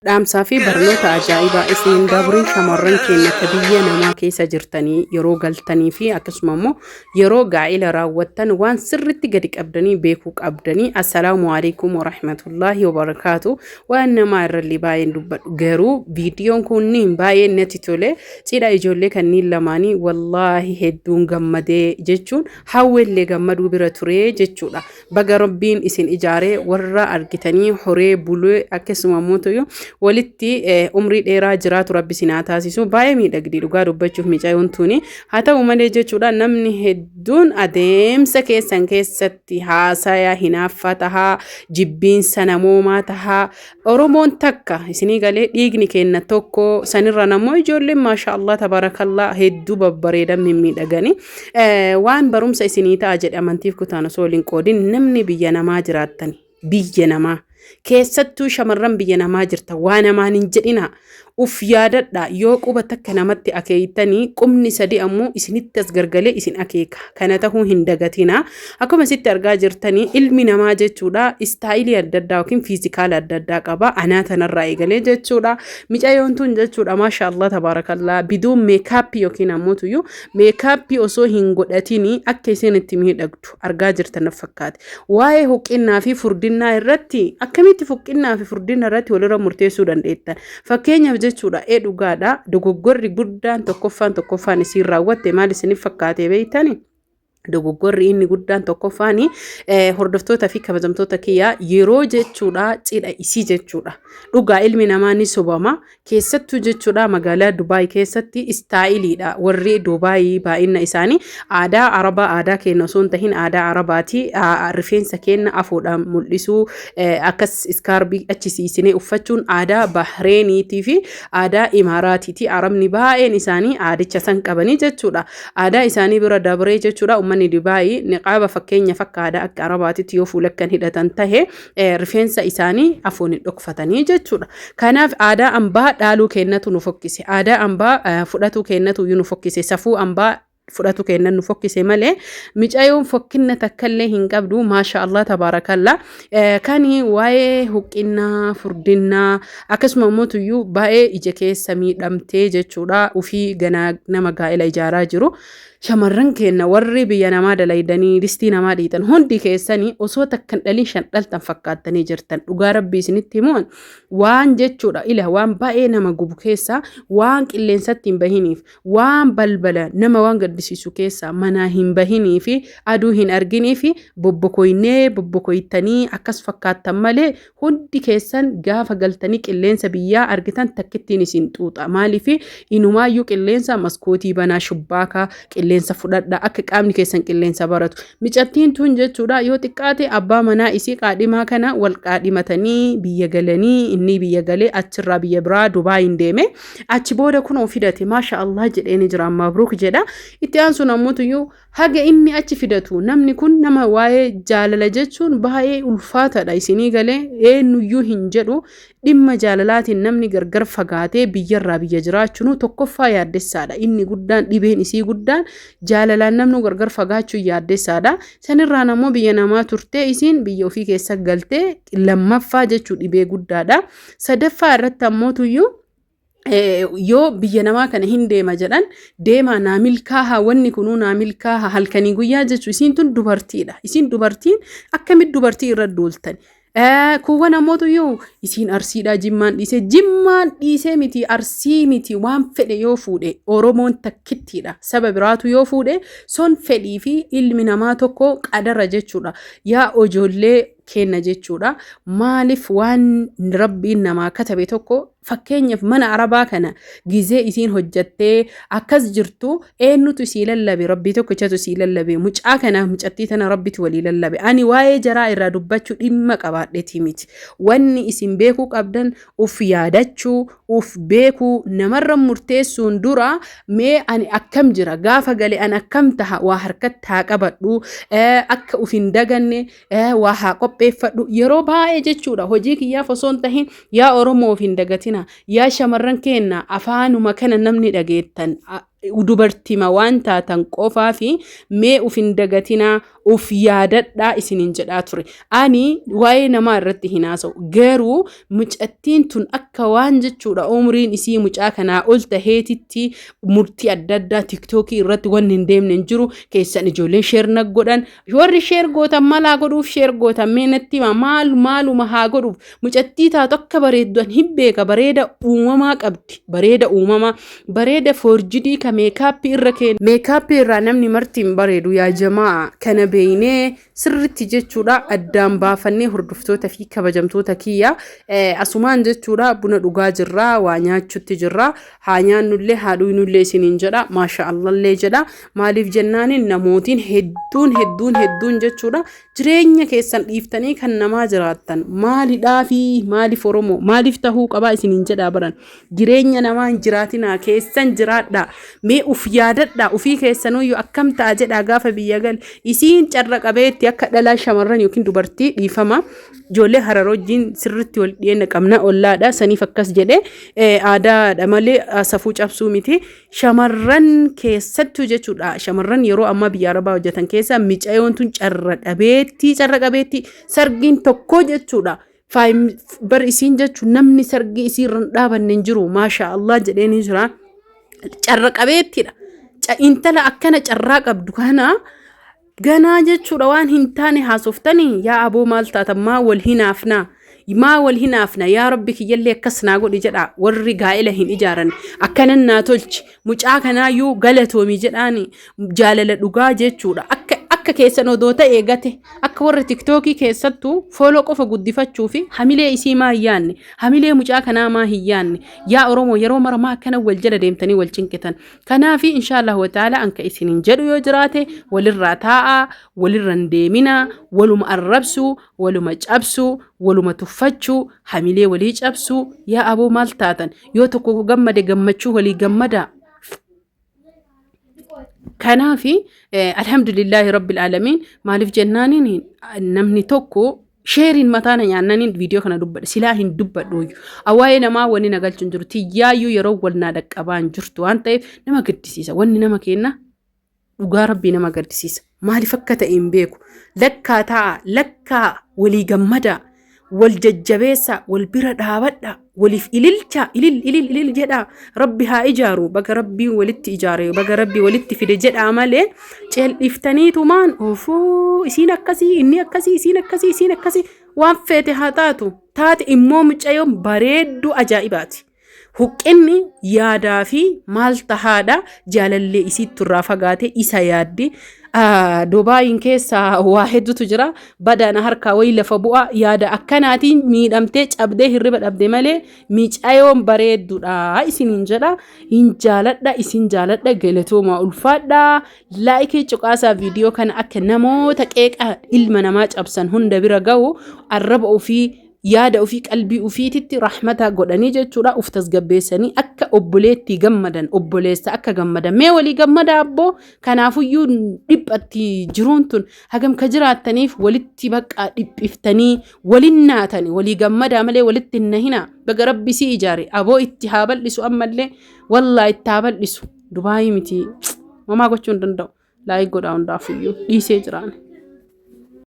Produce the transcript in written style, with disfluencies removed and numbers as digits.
Dhaamsaa fi barnoota ajaa'ibaa isin dabruun shamarran keenya ka biyya namaa keessa jirtanii yeroo galtanii fi akkasuma immoo yeroo gaa'ela raawwattan waan sirritti gadi qabdanii beekuu qabdanii. Assalaamu alaikum warahmatullaahi wabarakaatu. Waan namaa irrallee baay'een dubbadhu, garuu viidiyoon kunniin baay'ee natti tole. Cidha ijoollee kanneen lamaanii wallaahi hedduun gammadee jechuun hawweellee gammaduu bira ture jechuudha. Baga Rabbiin isin ijaaree, warra argitanii horee bulee akkasuma immoo walitti umrii dheeraa jiraatu Rabbi isin haa taasisu. Baay'ee miidhagdi dhugaa dubbachuuf micayoon tuni. Haa ta'u malee jechuudha, namni hedduun adeemsa keessan keessatti haasaya hinaaffaa tahaa, jibbiinsa namoomaa tahaa. Oromoon takka, isinii galee, dhiigni kenna tokko. Sanirra ammoo ijoolleen maasha Allah tabaarakallaa hedduu babbareedan, mimmiidhaganii. Waan barumsa isinii ta'a jedhe amantiif kutaan osoo waliin qoodin, namni biyya namaa jiraattani, biyya namaa keessattuu shamarran biyya namaa jirta, waa namaan hin jedhina, uf yaadadha. Yoo quba takka namatti akeeytanii, qubni sadi ammoo isinitti as gargalee isin akeeka. Kana tahuu hin dagatina. Akkuma isitti argaa jirtanii, ilmi namaa jechuudha style adda addaa yookiin physical adda addaa qaba. Anaa tanarraa eegalee jechuudha, micayoon tun jechuudha, maasha Allah tabaarakallaa, biduun makeup yookiin ammoo tuyyuu makeup osoo hin godhatini akka isin itti miidhagdu argaa jirtan fakkaate. Waa'ee huqqinnaa fi furdinnaa irratti akkamitti huqqinnaa fi furdinna irratti walirra murteessuu dandeettan? Fakkeenyaaf jechuudha, ee dhugaadha, dogoggorri guddaan tokkoffaan isiin raawwatte maal isiniif fakkaate beeytani? Dogoggorri inni guddaan tokkoffaan, hordoftoota fi kabajamtoota kiyyaa, yeroo jechuudha cidha isii jechuudha. Dhugaa ilmi namaa ni sobama. Keessattuu jechuudha magaalaa Dubaay keessatti styleiidha. Warri Dubaay baay'ina isaanii aadaa Arabaa, aadaa keenya osoo hin tahin aadaa Arabaati. Rifeensa keenya afuudhaan mul'isuu, akkas iskaarbii achi siisinee uffachuun aadaa Bahreeniitii fi aadaa Imaaraatiiti. Arabni baay'een isaanii aadicha san qabanii jechuudha. Aadaa isaanii bira dabree jechuudha, uummanni Dubaay niqaaba fakkeenya fakka aadaa akka Arabaatitti yoo fuulakkan hidhatan tahe, rifeensa isaanii afuun hin dhokfatanii jechuudha. Kanaaf aadaa ambaa dhaaluu kennatu nu fokkise. Aadaa ambaa fudhatuu kennatu nu fokkise. Safuu ambaa fudhatu kennan nu fokkise malee micayoon fokkinna takkallee hin qabdu. Maasha Allah tabaarakalla. Kan waa'ee huqqinnaa, furdinnaa, akkasuma immoo tuyyuu baay'ee ija keessa miidhamtee jechuudha, ufii ganaa nama gaa'ela ijaaraa jiru. Shamarran keenya warri biyya namaa dalaydanii listii namaa dhiitan hundi keessanii osoo takkan dhalin shan dhaltan fakkaattanii jirtan. Dhugaa Rabbii isinitti himuun waan jechuudha, ila waan baay'ee nama gubu keessaa, waan qilleensatti hin bahiniif, waan balbala nama waan gaddisiisu keessaa manaa hin bahinii fi aduu hin arginii fi bobbokoynee bobbokoytanii akkas fakkaattan malee, hundi keessan gaafa galtanii qilleensa biyyaa argitan takkittiin isin xuuxa. Maaliif? Inumaayyuu qilleensa maskootii banaa, shubbaakaa qilleensa fudhadha, akka qaamni keessan qilleensa baratu. Micattiin tun jechuudha yoo xiqqaate abbaa manaa isii qaadhimaa kana wal qaadhimatanii biyya galanii, inni biyya galee achirraa biyya biraa Dubaayin deeme. Achi booda kunoo fidate, maasha Allah jedheeni jira, mabruuk jedha. Itti aansuun ammoo haga inni achi fidatu, namni kun nama waa'ee jaalala jechuun baay'ee ulfaataadha. Isinii galee, eenyuyyuu hin jedhu, dhimma jaalalaatiin namni gargar fagaatee biyyarraa biyya jiraachuun tokkoffaa yaaddessaadha. Inni guddaan, dhibeen isii guddaan, jaalalaan namni gargar fagaachuun yaaddessaadha. Sanirraan ammoo biyya namaa turtee isiin biyya ofii keessa galtee lammaffaa jechuu dhibee guddaadha. Sadaffaa irratti ammoo tuyyuu yoo biyya namaa kana hin deema jedhan, deemaa naa milkaaha, wanni kunuu naa milkaaha halkanii guyyaa jechuu. Isiin tun dubartiidha. Isiin dubartiin akkamitti dubartii irra duultan? Kuuwwan ammootu yoo isiin Arsiidhaa Jimmaan dhiisee, Jimmaan dhiisee miti, Arsii miti, waan fedhe yoo fuudhe Oromoon takkittiidha. Saba biraatu yoo fuudhe son fedhii fi ilmi namaa tokko qadara jechuudha. Yaa ijoollee kenna jechuudha. Maaliif waan Rabbiin namaa katabe tokko, fakkeenyaaf mana Arabaa kana gizee isiin hojjattee akkas jirtu eenyutu isii lallabe? Rabbii tokkichatu isii lallabe. Mucaa kanaaf mucattii tana Rabbitu walii lallabe. Ani waa'ee jaraa irraa dubbachuu dhimma qabaadheetii miti. Wanni isin beekuu qabdan uf yaadachuu, uf beekuu. Namarra murteessuun dura mee ani akkam jira, gaafa gale ani akkam taha, waa harkatti haa qabadhu, akka uf hin daganne waa haa qopheeffadhu. Yeroo baay'ee jechuudha, hojii kiyyaaf osoo hin tahin, yaa Oromoo of hin dagatina. Yaa shamarran keenya, afaanuma kana namni dhageettan dubartima waan taatan qofaa fi mee uf hin dagatinaa. Uf yaadadhaa isiniin jedhaa ture. Ani waa'ee namaa irratti hin haasa'u. Garuu mucattiin tun akka waan jechuudha umriin isii mucaa kanaa ol taheetitti murtii adda addaa tiktookii irratti wanni hin deemne hin jiru. Keessan ijoolleen sheer na godhan. Warri sheer gootan malaa godhuuf sheer gootan mee natti himaa maal maaluma haa godhuuf mucattii taatu akka bareeddu an hin beeka bareeda uumamaa qabdi bareeda uumamaa bareeda foorjidii ka meekaappii irra keen meekaappii irraa namni marti hin bareedu yaa jamaa kana beeynee sirritti jechuudha addaan baafannee hordoftoota fi kabajamtoota kiyya asumaan jechuudha buna dhugaa jirra waa nyaachutti jirra haa nyaannullee haa dhuynullee isiniin jedha maasha allallee jedha maaliif jennaaniin namootiin hedduun hedduun hedduun jechuudha jireenya keessan dhiiftanii kan namaa jiraattan maalidhaa fi maaliif oromoo maaliif tahuu qabaa isiniin jedhaa baran jireenya namaa hin jiraatinaa keessan jiraadhaa mee uf yaadadhaa ufii keessanuyyuu akkam ta'a jedhaa gaafa biyya gal isiin carra qabeetti akka dhalaa shamarran yookiin dubartii dhiifama ijoollee harar wajjin sirritti wal dhiyeenya qabna ollaadha saniif akkas jedhe aadaadha malee safuu cabsuu miti shamarran keessattuu jechuudha shamarran yeroo ammaa biyya arabaa hojjetan keessa micayoon tun carra dhabeettii carra qabeettii sargiin tokko jechuudha bar isiin jechuun namni sargii isii irra hin dhaabanne hin jiru maashaa Allah jedhee ni jira carra qabeettiidha intala akkana carraa qabdu kana ganaa jechuudha waan hin taane haasoftanii yaa aboo maal taatan maa wal hinaafnaa maa wal hinaafna yaa rabbi kiyyallee akkas naa godhi jedha warri gaa'ela hin ijaaran akkanan naa tolchi mucaa kanaayyuu galatoomi jedhaani jaalala dhugaa jechuudha akka akka keessan odoo ta'e gate akka warra tiktookii keessattuu fooloo qofa guddifachuu fi hamilee isii maa hin yaanne hamilee mucaa kanaa maa hin yaanne yaa oromoo yeroo mara maa akkana wal jala deemtanii wal cinqitan Kanaafi inshaallah wa ta'ala anka isinin jedhu yoo jiraate walirraa taa'aa, walirra hin deeminaa, waluma arrabsuu, waluma cabsuu, waluma tuffachuu, hamilee walii cabsuu, yaa aboo maal taatan yoo tokko gammade gammachuu walii gammadaa. Kanaafi alhamdulillaahi rabbil aalamiin maaliif jennaaniin namni tokko Sheeriin mataa na nyaannaniin viidiyoo kana dubbadhe silaa hin dubbadhu Waa'ee namaa wanni na galchu hin jiru tiyyaayyuu yeroo wal naa dhaqqabaa hin jirtu waan ta'eef nama gaddisiisa wanni nama kenna dhugaa rabbii nama gaddisiisa maaliif akka ta'e hin beeku lakkaa taa'a lakkaa walii gammadaa wal jajjabeessaa wal bira dhaabadha waliif ililchaa ilil ilil ilil jedhaa rabbi haa ijaaru baga rabbiin walitti ijaare baga rabbi walitti fide jedhaa malee ceeldhiftaniitumaan ofoo isiin akkasii inni akkasii isiin akkasii isiin akkasii waan feete haa taatu taate immoo mucayyoon bareedduu ajaa'ibaati. Huqqinni yaadaa fi maal tahaadha jaalallee isiittu irraa fagaate isa yaaddi. Dubaayin keessa waa hedduutu jira. Badaana harkaa wayii lafa bu'a. Yaada akkanaatiin miidhamtee cabdee hirriba dhabde malee micayoon bareedduudha isiniin jedha. Hin jaaladha isin jaaladha galatoomaa ulfaadha. Laayikii cuqaasaa viidiyoo kana akka namoota qeeqa ilma namaa cabsan hunda bira ga'u arraba ofii yaada ofii qalbii ofiititti rahmata godhanii jechuudha uf tasgabbeessanii akka obboleettii gammadan obboleessa akka gammadan mee walii gammada abboo kanaafuyyuu dhiphatti jiruun tun hagam ka jiraattaniif walitti baqqaa dhiphiftanii walin naatani walii gammadaa malee walitti hin nahinaa baga rabbi si ijaare aboo itti haa bal'isu ammallee wallaa itti haa bal'isu dubaayii miti homaa gochuu hin danda'u laayik godhaa hundaafuyyuu dhiisee jiraane.